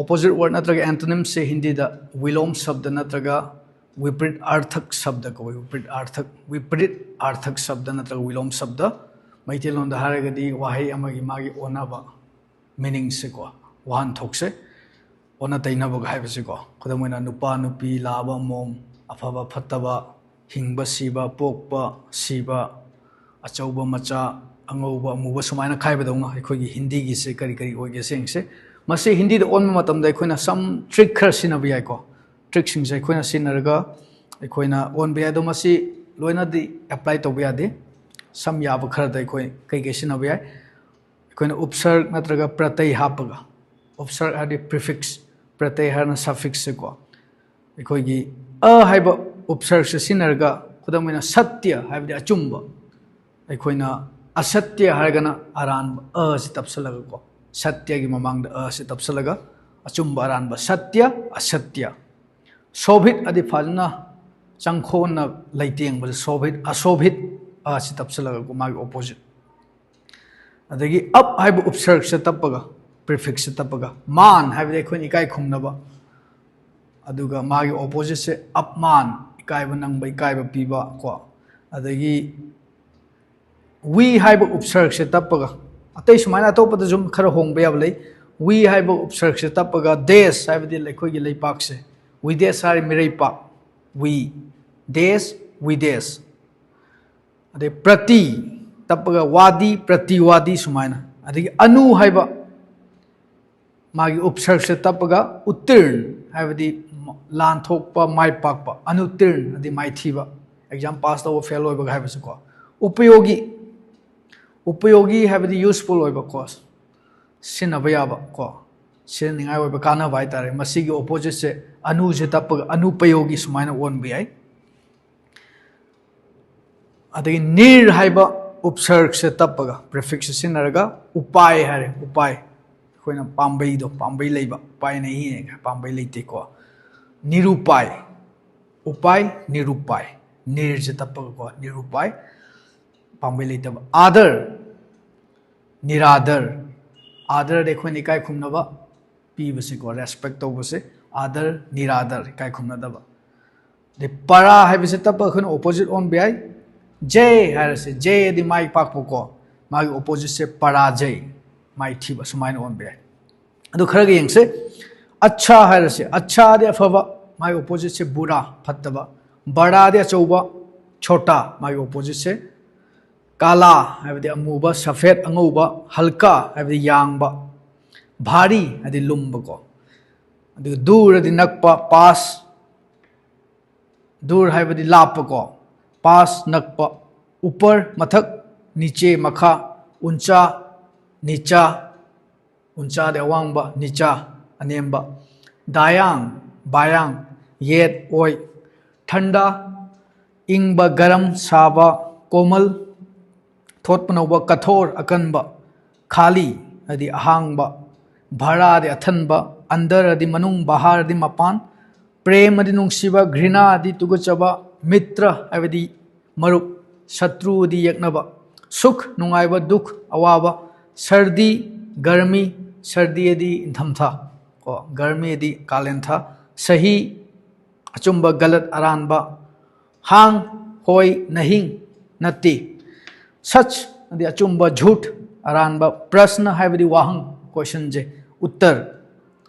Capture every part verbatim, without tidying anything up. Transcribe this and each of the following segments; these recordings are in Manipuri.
Opposite word ꯅꯠꯇ꯭ꯔꯒ antonyms ꯁꯦ ꯍꯤꯟꯗꯤꯗ ꯋꯤꯂꯣꯝ ꯁꯕꯗ ꯅꯠꯇ꯭ꯔꯒ ꯋꯤꯄ꯭ꯔꯤꯠ ꯑꯥꯔꯊꯛ ꯁꯕꯗ ꯀꯧꯏ꯫ ꯋꯤꯄ꯭ꯔꯤꯠ ꯑꯥꯔꯊꯛ, ꯋꯤꯄ꯭ꯔꯤꯠ ꯑꯥꯔꯊꯛ ꯁꯕꯗ ꯅꯠꯇ꯭ꯔꯒ ꯋꯤꯂꯣꯝ ꯁꯕꯗ꯫ ꯃꯩꯇꯩꯂꯣꯟꯗ ꯍꯥꯏꯔꯒꯗꯤ ꯋꯥꯍꯩ ꯑꯃꯒꯤ ꯃꯥꯒꯤ ꯑꯣꯟꯅꯕ, meaning ꯁꯦꯀꯣ, ꯋꯥꯍꯟꯊꯣꯛꯁꯦ, ꯑꯣꯟꯅ ꯇꯩꯅꯕꯒ ꯍꯥꯏꯕꯁꯤꯀꯣ꯫ ꯈꯨꯗꯝ ꯑꯣꯏꯅ ꯅꯨꯄꯥ ꯅꯨꯄꯤ, ꯂꯥꯕ ꯃꯣꯝ, ꯑꯐꯕ ꯐꯠꯇꯕ, ꯍꯤꯡꯕ ꯁꯤꯕ, ꯄꯣꯛꯄ ꯁꯤꯕ, ꯑꯆꯧꯕ ꯃꯆꯥ, ꯑꯉꯧꯕ ꯑꯃꯨꯕ ꯁꯨꯃꯥꯏꯅ ꯈꯥꯏꯕꯗꯧꯅ ꯑꯩꯈꯣꯏꯒꯤ ꯍꯤꯟꯗꯤꯒꯤꯁꯦ ꯀꯔꯤ ꯀꯔꯤ ꯑꯣꯏꯒꯦ ꯁꯦ ꯌꯦꯡꯁꯦ꯫ ꯃꯁꯤ ꯍꯤꯟꯗꯤꯗ ꯑꯣꯟꯕ ꯃꯇꯝꯗ ꯑꯩꯈꯣꯏꯅ some trick ꯈꯔ ꯁꯤꯖꯤꯟꯅꯕ ꯌꯥꯏꯀꯣ꯫ Trick ꯁꯤꯡꯁꯦ ꯑꯩꯈꯣꯏꯅ ꯁꯤꯖꯤꯟꯅꯔꯒ ꯑꯩꯈꯣꯏꯅ ꯑꯣꯟꯕ ꯌꯥꯏ꯫ ꯑꯗꯣ ꯃꯁꯤ ꯂꯣꯏꯅꯗꯤ apply ꯇꯧꯕ ꯌꯥꯗꯦ꯫ Some ꯌꯥꯕ ꯈꯔꯗ ꯑꯩꯈꯣꯏ ꯀꯩ ꯀꯩ ꯁꯤꯖꯤꯟꯅꯕ ꯌꯥꯏ? ꯑꯩꯈꯣꯏꯅ ꯎꯞꯁꯔꯒ ꯅꯠꯇ꯭ꯔꯒ ꯄ꯭ꯔꯇꯩ ꯍꯥꯞꯄꯒ, ꯎꯞꯁꯔꯒ ꯍꯥꯏꯗꯤ prefix, ꯄ꯭ꯔꯇꯩ ꯍꯥꯏꯔꯅ suffix ꯁꯦꯀꯣ꯫ ꯑꯩꯈꯣꯏꯒꯤ ꯑ ꯍꯥꯏꯕ ꯎꯞꯁꯔꯒꯁꯦ ꯁꯤꯖꯤꯟꯅꯔꯒ, ꯈꯨꯗꯝ ꯑꯣꯏꯅ ꯁꯠꯇ꯭ꯌ ꯍꯥꯏꯕꯗꯤ ꯑꯆꯨꯝꯕ, ꯑꯩꯈꯣꯏꯅ ꯑꯁꯠꯇ꯭ꯌ ꯍꯥꯏꯔꯒꯅ ꯑꯔꯥꯟꯕ ꯑ ꯑꯁꯤ ꯇꯞꯁꯤꯜꯂꯒꯀꯣ, ꯁꯠꯇ꯭ꯌꯒꯤ ꯃꯃꯥꯡꯗ ꯑ ꯑꯁꯤ ꯇꯞꯁꯤꯜꯂꯒ ꯑꯆꯨꯝꯕ ꯑꯔꯥꯟꯕ, ꯁꯠꯇ꯭ꯌ ꯑꯁꯠꯇ꯭ꯌ꯫ ꯁꯣꯚꯤꯠ ꯑꯗꯤ ꯐꯖꯅ ꯆꯪꯈꯣꯟꯅ ꯂꯩꯇꯦꯡꯕꯗ ꯁꯣꯚꯤꯠ, ꯑꯁꯣꯚꯤꯠ ꯑ ꯑꯁꯤ ꯇꯞꯁꯤꯜꯂꯒꯀꯣ, ꯃꯥꯒꯤ opposite꯫ ꯑꯗꯒꯤ ꯑꯞ ꯍꯥꯏꯕ ꯎꯞꯁꯔꯒꯁꯦ ꯇꯞꯄꯒ, prefix ꯁꯦ ꯇꯞꯄꯒ, ꯃꯥꯟ ꯍꯥꯏꯕꯗꯤ ꯑꯩꯈꯣꯏꯅ ꯏꯀꯥꯏ ꯈꯨꯝꯅꯕ, ꯑꯗꯨꯒ ꯃꯥꯒꯤ opposite ꯁꯦ ꯑꯞꯃꯥꯟ, ꯏꯀꯥꯏꯕ ꯅꯪꯕ, ꯏꯀꯥꯏꯕ ꯄꯤꯕ ꯀꯣ꯫ ꯑꯗꯒꯤ ꯋꯤ ꯍꯥꯏꯕ ꯎꯞꯁꯔꯒꯁꯦ ꯇꯞꯄꯒ, ꯑꯇꯩ ꯁꯨꯃꯥꯏꯅ ꯑꯇꯣꯞꯄꯗ ꯁꯨꯝ ꯈꯔ ꯍꯣꯡꯕ ꯌꯥꯕ ꯂꯩ꯫ ꯋꯤ ꯍꯥꯏꯕ ꯎꯞꯁꯔꯒꯁꯦ ꯇꯞꯄꯒ ꯗꯦꯁ ꯍꯥꯏꯕꯗꯤ ꯑꯩꯈꯣꯏꯒꯤ ꯂꯩꯄꯥꯛꯁꯦ, ꯋꯤꯗꯦꯁ ꯍꯥꯏꯔ ꯃꯤꯔꯩꯄꯥꯛ, ꯋꯤ ꯗꯦꯁ, ꯋꯤꯗꯦꯁ꯫ ꯑꯗꯩ ꯄ꯭ꯔꯇꯤ ꯇꯞꯄꯒ ꯋꯥꯗꯤ, ꯄ꯭ꯔꯇꯤꯋꯥꯗꯤ ꯁꯨꯃꯥꯏꯅ꯫ ꯑꯗꯒꯤ ꯑꯅꯨ ꯍꯥꯏꯕ ꯃꯥꯒꯤ ꯎꯞꯁꯔꯒꯁꯦ ꯇꯞꯄꯒ ꯎꯠꯇꯤꯔꯟ ꯍꯥꯏꯕꯗꯤ ꯂꯥꯟꯊꯣꯛꯄ, ꯃꯥꯏ ꯄꯥꯛꯄ, ꯑꯅꯨꯇꯤꯔꯟ ꯑꯗꯤ ꯃꯥꯏꯊꯤꯕ, exam pass ꯇꯧꯕ fail ꯑꯣꯏꯕꯒ ꯍꯥꯏꯕꯁꯦꯀꯣ꯫ ꯎꯄꯌꯣꯒꯤ, ꯎꯄꯌꯣꯒꯤ ꯍꯥꯏꯕꯗꯤ useful ꯑꯣꯏꯕ ꯀꯣ, ꯁꯤꯖꯤꯟꯅꯕ ꯌꯥꯕ ꯀꯣ, ꯁꯤꯖꯤꯟꯅꯅꯤꯡꯉꯥꯏ ꯑꯣꯏꯕ, ꯀꯥꯟꯅꯕ ꯍꯥꯏꯇꯥꯔꯦ꯫ ꯃꯁꯤꯒꯤ opposite ꯁꯦ ꯑꯅꯨꯁꯦ ꯇꯞꯄꯒ ꯑꯅꯨꯄꯌꯣꯒꯤ ꯁꯨꯃꯥꯏꯅ ꯑꯣꯟꯕ ꯌꯥꯏ꯫ ꯑꯗꯒꯤ ꯅꯤꯔ ꯍꯥꯏꯕ ꯎꯞꯁꯔꯒꯁꯦ ꯇꯞꯄꯒ prefix ꯁꯦ ꯁꯤꯖꯤꯟꯅꯔꯒ ꯎꯄꯥꯏ ꯍꯥꯏꯔꯦ, ꯎꯄꯥꯏ꯫ ꯑꯩꯈꯣꯏꯅ ꯄꯥꯝꯕꯩꯗꯣ, ꯄꯥꯝꯕꯩ ꯂꯩꯕ, ꯎꯄꯥꯏ ꯅꯍꯤ ꯍꯥꯏ, ꯄꯥꯝꯕꯩ ꯂꯩꯇꯦꯀꯣ꯫ ꯅꯤꯔꯨꯄꯥꯏ, ꯎꯄꯥꯏ, ꯅꯤꯔꯨꯄꯥꯏ꯫ ꯅꯤꯔꯁꯦ ꯇꯞꯄꯒꯀꯣ, ꯅꯤꯔꯨꯄꯥꯏ, ꯄꯥꯝꯕꯩ ꯂꯩꯇꯕ꯫ ꯑꯥꯗꯔ, ꯅꯤꯔꯥꯗꯔ꯫ ꯑꯥꯗꯔꯗꯤ ꯑꯩꯈꯣꯏꯅ ꯏꯀꯥꯏ ꯈꯨꯝꯅꯕ, ꯄꯤꯕꯁꯦꯀꯣ, ꯔꯦꯁꯄꯦꯛ ꯇꯧꯕꯁꯦ, ꯑꯥꯗꯔ, ꯅꯤꯔꯥꯗꯔ, ꯏꯀꯥꯏ ꯈꯨꯝꯅꯗꯕ꯫ ꯑꯗꯩ ꯄꯔꯥ ꯍꯥꯏꯕꯁꯦ ꯇꯞꯄ ꯑꯩꯈꯣꯏꯅ ꯑꯣꯄꯣꯖꯤꯠ ꯑꯣꯟꯕ ꯌꯥꯏ꯫ ꯖꯦ ꯍꯥꯏꯔꯁꯦ, ꯖꯦ ꯑꯗꯤ ꯃꯥꯏ ꯄꯥꯛꯄꯀꯣ, ꯃꯥꯒꯤ ꯑꯣꯄꯣꯖꯤꯠꯁꯦ ꯄꯔꯥꯖꯩ, ꯃꯥꯏꯊꯤꯕ, ꯁꯨꯃꯥꯏꯅ ꯑꯣꯟꯕ ꯌꯥꯏ꯫ ꯑꯗꯨ ꯈꯔꯒ ꯌꯦꯡꯁꯦ꯫ ꯑꯠꯁꯥ ꯍꯥꯏꯔꯁꯦ, ꯑꯠꯁꯥ ꯑꯗꯤ ꯑꯐꯕ, ꯃꯥꯒꯤ ꯑꯣꯄꯣꯖꯤꯠꯁꯦ ꯕꯨꯔꯥ, ꯐꯠꯇꯕ꯫ ꯕꯔꯥ ꯑꯗꯤ ꯑꯆꯧꯕ, ꯆꯣꯇꯥ, ꯃꯥꯒꯤ ꯑꯣꯄꯣꯖꯤꯠꯁꯦ ꯀꯥꯂꯥ ꯍꯥꯏꯕꯗꯤ ꯑꯃꯨꯕ, ꯁꯐꯦꯠ, ꯑꯉꯧꯕ, ꯍꯜꯀꯥ ꯍꯥꯏꯕꯗꯤ ꯌꯥꯡꯕ, ꯚꯥꯔꯤ ꯍꯥꯏꯗꯤ ꯂꯨꯝꯕꯀꯣ꯫ ꯑꯗꯨꯒ ꯗꯨꯔ ꯑꯗꯤ ꯅꯛꯄ, ꯄꯥꯁ, ꯗꯨꯔ ꯍꯥꯏꯕꯗꯤ ꯂꯥꯞꯄꯀꯣ, ꯄꯥꯁ ꯅꯛꯄ, ꯎꯄꯔ ꯃꯊꯛ, ꯅꯤꯆꯦ ꯃꯈꯥ, ꯎꯟꯆꯥ, ꯅꯤꯆꯥ, ꯎꯟꯆꯥꯗꯤ ꯑꯋꯥꯡꯕ, ꯅꯤꯆꯥ ꯑꯅꯦꯝꯕ, ꯗꯥꯌꯥꯡ, ꯕꯥꯌꯥꯡ, ꯌꯦꯠ ꯑꯣꯏ, ꯊꯟꯗꯥ, ꯏꯪꯕ, ꯒꯔꯝ, ꯁꯥꯕ, ꯀꯣꯃꯜ, ꯊꯣꯠꯄ ꯅꯧꯕ, ꯀꯊꯣꯔ, ꯑꯀꯟꯕ, ꯈꯥꯂꯤ ꯍꯥꯏꯗꯤ ꯑꯍꯥꯡꯕ, ꯚꯥꯔꯥꯗꯤ ꯑꯊꯟꯕ, ꯑꯟꯗꯔ ꯑꯗꯤ ꯃꯅꯨꯡ, ꯕꯥꯍꯥꯔ ꯑꯗꯤ ꯃꯄꯥꯟ, ꯄ꯭ꯔꯦꯝ ꯑꯗꯤ ꯅꯨꯡꯁꯤꯕ, ꯘ꯭ꯔꯤꯅꯥ ꯑꯗꯤ ꯇꯨꯒꯠꯆꯕ, ꯃꯤꯇ꯭ꯔ ꯍꯥꯏꯕꯗꯤ ꯃꯔꯨꯞ, ꯁꯇ꯭ꯔꯨ ꯑꯗꯤ ꯌꯦꯛꯅꯕ, ꯁꯨꯈ ꯅꯨꯡꯉꯥꯏꯕ, ꯗꯨꯈ ꯑꯋꯥꯕ, ꯁꯔꯗꯤ ꯒꯔꯃꯤ, ꯁꯔꯗꯤ ꯑꯗꯤ ꯏꯪꯊꯝꯊꯥ ꯀꯣ, ꯒꯔꯃꯤ ꯑꯗꯤ ꯀꯥꯂꯦꯟꯊꯥ, ꯁꯍꯤ ꯑꯆꯨꯝꯕ, ꯒꯂꯠ ꯑꯔꯥꯟꯕ, ꯍꯥꯡ ꯍꯣꯏ, ꯅꯍꯤꯡ ꯅꯠꯇꯦ, ꯁꯆ ꯑꯗꯤ ꯑꯆꯨꯝꯕ, ꯖꯨꯠ ꯑꯔꯥꯟꯕ, ꯄ꯭ꯔꯁꯅ ꯍꯥꯏꯕꯗꯤ ꯋꯥꯍꯪ, ꯀꯣꯏꯁꯟꯁꯦ, ꯎꯠꯇꯔ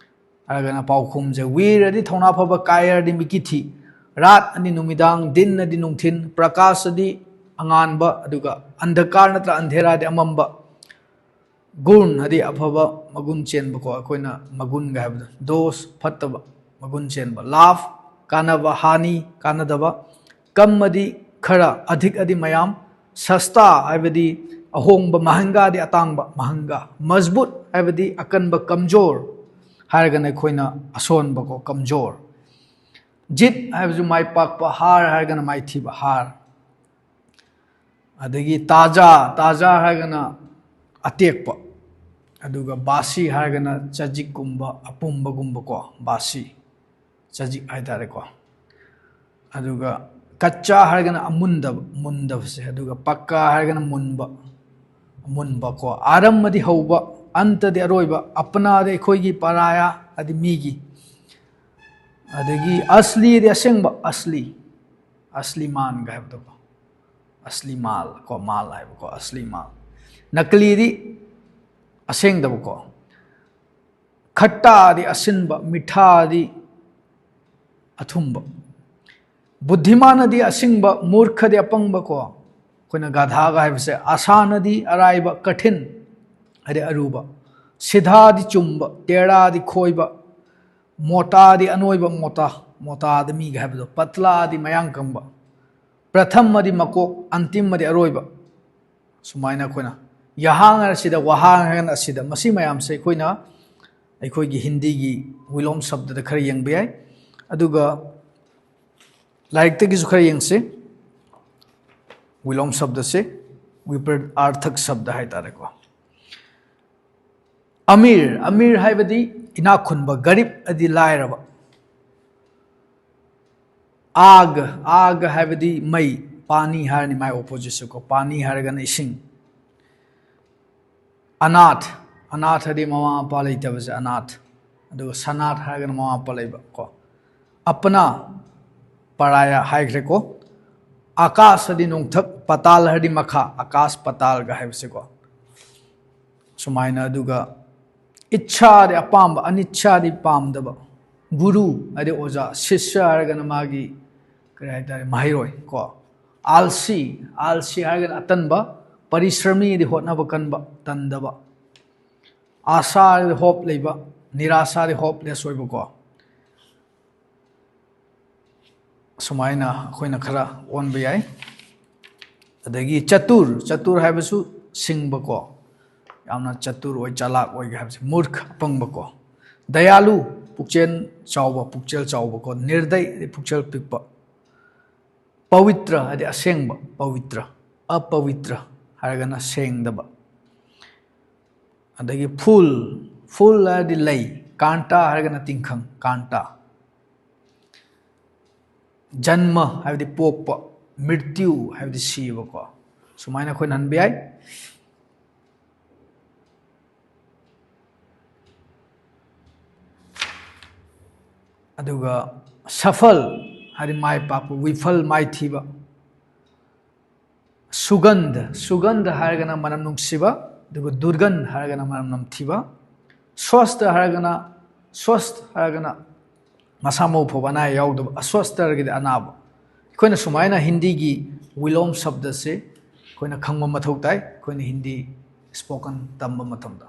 ꯍꯥꯏꯔꯒꯅ ꯄꯥꯎꯈꯨꯝꯁꯦ, ꯋꯤꯔ ꯑꯗꯤ ꯊꯧꯅꯥ ꯐꯕ, ꯀꯥꯏꯔ ꯑꯗꯤ ꯃꯤꯀꯤꯊꯤ, ꯔꯥꯠ ꯑꯗꯤ ꯅꯨꯃꯤꯗꯥꯡ, ꯗꯤꯟ ꯑꯗꯤ ꯅꯨꯡꯊꯤꯟ, ꯄ꯭ꯔꯀꯥꯁ ꯑꯗꯤ ꯑꯉꯥꯟꯕ, ꯑꯗꯨꯒ ꯑꯟꯙꯀꯥꯔ ꯅꯠꯇ꯭ꯔ ꯑꯟꯙꯦꯔꯥ ꯑꯗꯤ ꯑꯃꯝꯕ, ꯒꯨꯟ ꯍꯥꯏꯗꯤ ꯑꯐꯕ ꯃꯒꯨꯟ ꯆꯦꯟꯕꯀꯣ, ꯑꯩꯈꯣꯏꯅ ꯃꯒꯨꯟꯒ ꯍꯥꯏꯕꯗꯣ, ꯗꯣꯁ ꯐꯠꯇꯕ ꯃꯒꯨꯟ ꯆꯦꯟꯕ, ꯂꯥꯚ ꯀꯥꯟꯅꯕ, ꯍꯥꯅꯤ ꯀꯥꯟꯅꯗꯕ, ꯀꯝ ꯑꯗꯤ ꯈꯔ, ꯑꯙꯤꯛ ꯑꯗꯤ ꯃꯌꯥꯝ, ꯁꯁꯇꯥ ꯍꯥꯏꯕꯗꯤ ꯑꯍꯣꯡꯕ, ꯃꯍꯪꯒꯥ ꯑꯗꯤ ꯑꯇꯥꯡꯕ, ꯃꯍꯪꯒꯥ, ꯃꯖꯕꯨꯠ ꯍꯥꯏꯕꯗꯤ ꯑꯀꯟꯕ, ꯀꯝꯖꯣꯔ ꯍꯥꯏꯔꯒꯅ ꯑꯩꯈꯣꯏꯅ ꯑꯁꯣꯟꯕꯀꯣ, ꯀꯝꯖꯣꯔ, ꯖꯤꯠ ꯍꯥꯏꯕꯁꯨ ꯃꯥꯏ ꯄꯥꯛꯄ, ꯍꯥꯔ ꯍꯥꯏꯔꯒꯅ ꯃꯥꯏꯊꯤꯕ, ꯍꯥꯔ꯫ ꯑꯗꯒꯤ ꯇꯥꯖꯥ, ꯇꯥꯖꯥ ꯍꯥꯏꯔꯒꯅ ꯑꯇꯦꯛꯄ, ꯑꯗꯨꯒ ꯕꯥꯁꯤ ꯍꯥꯏꯔꯒꯅ ꯆꯖꯤꯛꯀꯨꯝꯕ, ꯑꯄꯨꯝꯕꯒꯨꯝꯕꯀꯣ, ꯕꯥꯁꯤ, ꯆꯖꯤꯛ ꯍꯥꯏꯇꯥꯔꯦꯀꯣ꯫ ꯑꯗꯨꯒ ꯀꯠꯆꯥ ꯍꯥꯏꯔꯒꯅ ꯑꯃꯨꯟꯗꯕ, ꯃꯨꯟꯗꯕꯁꯦ, ꯑꯗꯨꯒ ꯄꯛꯀꯥ ꯍꯥꯏꯔꯒꯅ ꯃꯨꯟꯕ, ꯃꯨꯟꯕꯀꯣ꯫ ꯑꯥꯔꯝ ꯑꯗꯤ ꯍꯧꯕ, ꯑꯟꯇꯗꯤ ꯑꯔꯣꯏꯕ, ꯑꯄꯅꯥꯗꯤ ꯑꯩꯈꯣꯏꯒꯤ, ꯄꯔꯥꯌꯥ ꯑꯗꯤ ꯃꯤꯒꯤ, ꯑꯗꯒꯤ ꯑꯁꯂꯤꯗꯤ ꯑꯁꯦꯡꯕ, ꯑꯁꯂꯤ, ꯑꯁꯂꯤ ꯃꯥꯟꯒ ꯍꯥꯏꯕꯗꯣꯀꯣ, ꯑꯁꯂꯤ ꯃꯥꯜ ꯀꯣ, ꯃꯥꯜ ꯍꯥꯏꯕꯀꯣ, ꯑꯁꯂꯤ ꯃꯥꯜ꯫ ꯅꯀꯂꯤꯗꯤ ꯑꯁꯦꯡꯗꯕꯀꯣ꯫ ꯈꯠꯇꯥꯗꯤ ꯑꯁꯤꯟꯕ, ꯃꯤꯊꯥꯗꯤ ꯑꯊꯨꯝꯕ꯫ ꯕꯨꯙꯤꯃꯥꯟꯅꯗꯤ ꯑꯁꯤꯡꯕ, ꯃꯨꯔꯈꯗꯤ ꯑꯄꯪꯕ ꯀꯣ꯫ ꯑꯩꯈꯣꯏꯅ ꯒꯥꯙꯥꯒ ꯍꯥꯏꯕꯁꯦ, ꯑꯁꯥꯅꯗꯤ ꯑꯔꯥꯏꯕ, ꯀꯊꯤꯟ ꯍꯥꯏꯗꯤ ꯑꯔꯨꯕ꯫ ꯁꯤꯙꯥꯗꯤ ꯆꯨꯝꯕ, ꯇꯦꯔꯥꯗꯤ ꯈꯣꯏꯕ, ꯃꯣꯇꯥꯗꯤ ꯑꯅꯣꯏꯕ, ꯃꯣꯇꯥ, ꯃꯣꯇꯥꯗ ꯃꯤꯒ ꯍꯥꯏꯕꯗꯣ, ꯄꯇꯂꯥꯗꯤ ꯃꯌꯥꯡ ꯀꯪꯕ, ꯄ꯭ꯔꯊꯝꯃꯗꯤ ꯃꯀꯣꯛ, ꯑꯟꯇꯤꯝꯃꯗꯤ ꯑꯔꯣꯏꯕ꯫ ꯁꯨꯃꯥꯏꯅ ꯑꯩꯈꯣꯏꯅ ꯌꯥꯍꯥꯡ ꯍꯥꯏꯔ ꯁꯤꯗ, ꯋꯥꯍꯥꯡ ꯍꯥꯏꯔꯒꯅ ꯑꯁꯤꯗ, ꯃꯁꯤ ꯃꯌꯥꯝꯁꯦ ꯑꯩꯈꯣꯏꯅ ꯑꯩꯈꯣꯏꯒꯤ ꯍꯤꯟꯗꯤꯒꯤ ꯋꯤꯂꯣꯝ ꯁꯕꯗꯗ ꯈꯔ ꯌꯦꯡꯕ ꯌꯥꯏ꯫ ꯑꯗꯨꯒ ꯂꯥꯏꯔꯤꯛꯇꯒꯤꯁꯨ ꯈꯔ ꯌꯦꯡꯁꯤ꯫ ꯋꯤꯂꯣꯝ ꯁꯕꯗꯁꯦ ꯋꯤꯄꯔ ꯑꯥꯔꯊꯛ ꯁꯕꯗ ꯍꯥꯏꯇꯥꯔꯦꯀꯣ꯫ ꯑꯃꯤꯔ, ꯑꯃꯤꯔ ꯍꯥꯏꯕꯗꯤ ꯏꯅꯥꯛ ꯈꯨꯟꯕ, ꯒꯔꯤꯕ ꯑꯗꯤ ꯂꯥꯏꯔꯕ꯫ ꯑꯥꯒ, ꯑꯥꯒ ꯍꯥꯏꯕꯗꯤ ꯃꯩ, ꯄꯥꯅꯤ ꯍꯥꯏꯔꯅꯤ ꯃꯥꯏ ꯑꯣꯄꯣꯖꯤꯠꯁꯦꯀꯣ, ꯄꯥꯅꯤ ꯍꯥꯏꯔꯒꯅ ꯏꯁꯤꯡ꯫ ꯑꯅꯥꯊ, ꯑꯅꯥꯊꯗꯤ ꯃꯃꯥ ꯃꯄꯥ ꯂꯩꯇꯕꯁꯦ ꯑꯅꯥꯊ꯫ ꯑꯗꯨꯒ ꯁꯅꯥꯊ ꯍꯥꯏꯔꯒꯅ ꯃꯃꯥ ꯃꯄꯥ ꯂꯩꯕ ꯀꯣ꯫ ꯑꯄꯅꯥ, ꯄꯔꯥꯌꯥ ꯍꯥꯏꯈ꯭ꯔꯦꯀꯣ꯫ ꯑꯀꯥꯁ ꯍꯥꯏꯗꯤ ꯅꯣꯡꯊꯛ, ꯄꯇꯥꯜ ꯍꯥꯏꯗꯤ ꯃꯈꯥ, ꯑꯀꯥꯁ ꯄꯇꯥꯜꯒ ꯍꯥꯏꯕꯁꯦꯀꯣ꯫ ꯁꯨꯃꯥꯏꯅ, ꯑꯗꯨꯒ ꯏꯠꯁꯥꯗꯤ ꯑꯄꯥꯝꯕ, ꯑꯅꯤꯠꯁꯥꯗꯤ ꯄꯥꯝꯗꯕ꯫ ꯒꯨꯔꯨ ꯍꯥꯏꯗꯤ ꯑꯣꯖꯥ, ꯁꯤꯁ꯭ꯌ ꯍꯥꯏꯔꯒꯅ ꯃꯥꯒꯤ ꯀꯔꯤ ꯍꯥꯏꯇꯥꯔꯦ, ꯃꯍꯩꯔꯣꯏ ꯀꯣ꯫ ꯑꯥꯜꯁꯤ, ꯑꯥꯜꯁꯤ ꯍꯥꯏꯔꯒꯅ ꯑꯇꯟꯕ, ꯄꯔꯤꯁ꯭ꯔꯃꯤꯗꯤ ꯍꯣꯠꯅꯕ ꯀꯟꯕ, ꯇꯟꯗꯕ꯫ ꯑꯥꯁꯥꯗꯤ ꯍꯣꯞ ꯂꯩꯕ, ꯅꯤꯔꯥꯁꯥꯗꯤ ꯍꯣꯞꯂꯦꯁ ꯑꯣꯏꯕꯀꯣ꯫ ꯁꯨꯃꯥꯏꯅ ꯑꯩꯈꯣꯏꯅ ꯈꯔ ꯑꯣꯟꯕ ꯌꯥꯏ꯫ ꯑꯗꯒꯤ ꯆꯇꯨꯔ, ꯆꯇꯨꯔ ꯍꯥꯏꯕꯁꯨ ꯁꯤꯡꯕꯀꯣ, ꯌꯥꯝꯅ ꯆꯇꯨꯔ ꯑꯣꯏ, ꯆꯥꯂꯥꯛ ꯑꯣꯏꯒꯦ ꯍꯥꯏꯕꯁꯦ, ꯃꯨꯔꯈ, ꯑꯄꯪꯕꯀꯣ꯫ ꯗꯌꯥꯂꯨ, ꯄꯨꯛꯆꯦꯜ ꯆꯥꯎꯕ, ꯄꯨꯛꯆꯦꯜ ꯆꯥꯎꯕꯀꯣ꯫ ꯅꯤꯔꯗꯩ ꯍꯥꯏꯗꯤ ꯄꯨꯛꯆꯦꯜ ꯄꯤꯛꯄ꯫ ꯄꯋꯤꯇ꯭ꯔ ꯍꯥꯏꯗꯤ ꯑꯁꯦꯡꯕ, ꯄꯋꯤꯇ꯭ꯔ꯫ ꯑꯄꯋꯤꯇ꯭ꯔ ꯍꯥꯏꯔꯒꯅ ꯁꯦꯡꯗꯕ꯫ ꯑꯗꯒꯤ ꯐꯨꯜ, ꯐꯨꯜ ꯍꯥꯏꯔꯗꯤ ꯂꯩ, ꯀꯥꯟꯇꯥ ꯍꯥꯏꯔꯒꯅ ꯇꯤꯡꯈꯪ, ꯀꯥꯟꯇꯥ꯫ ꯖꯟꯃ ꯍꯥꯏꯕꯗꯤ ꯄꯣꯛꯄ, ꯃ꯭ꯔꯤꯇ꯭ꯌꯨ ꯍꯥꯏꯕꯗꯤ ꯁꯤꯕꯀꯣ꯫ ꯁꯨꯃꯥꯏꯅ ꯑꯩꯈꯣꯏꯅ ꯍꯟꯕ ꯌꯥꯏ꯫ ꯑꯗꯨꯒ ꯁꯐꯜ ꯍꯥꯏꯗꯤ ꯃꯥꯏ ꯄꯥꯛꯄ, ꯋꯤꯐꯜ ꯃꯥꯏꯊꯤꯕ꯫ ꯁꯨꯒꯟꯙ, ꯁꯨꯒꯟꯙ ꯍꯥꯏꯔꯒꯅ ꯃꯅꯝ ꯅꯨꯡꯁꯤꯕ, ꯑꯗꯨꯒ ꯗꯨꯔꯒꯟ ꯍꯥꯏꯔꯒꯅ ꯃꯅꯝ ꯅꯝꯊꯤꯕ꯫ ꯁ꯭ꯋꯁꯊ ꯍꯥꯏꯔꯒꯅ, ꯁ꯭ꯋꯁꯊ ꯍꯥꯏꯔꯒꯅ ꯃꯁꯥ ꯃꯎ ꯐꯕ, ꯑꯅꯥ ꯑꯌꯦꯛ ꯌꯥꯎꯗꯕ꯫ ꯑꯁ꯭ꯋꯁꯊ ꯍꯥꯏꯔꯒꯗꯤ ꯑꯅꯥꯕ꯫ ꯑꯩꯈꯣꯏꯅ ꯁꯨꯃꯥꯏꯅ ꯍꯤꯟꯗꯤꯒꯤ ꯋꯤꯂꯣꯝ ꯁꯕꯗꯁꯦ ꯑꯩꯈꯣꯏꯅ ꯈꯪꯕ ꯃꯊꯧ ꯇꯥꯏ, ꯑꯩꯈꯣꯏꯅ ꯍꯤꯟꯗꯤ ꯁ꯭ꯄꯣꯀꯟ ꯇꯝꯕ ꯃꯇꯝꯗ꯫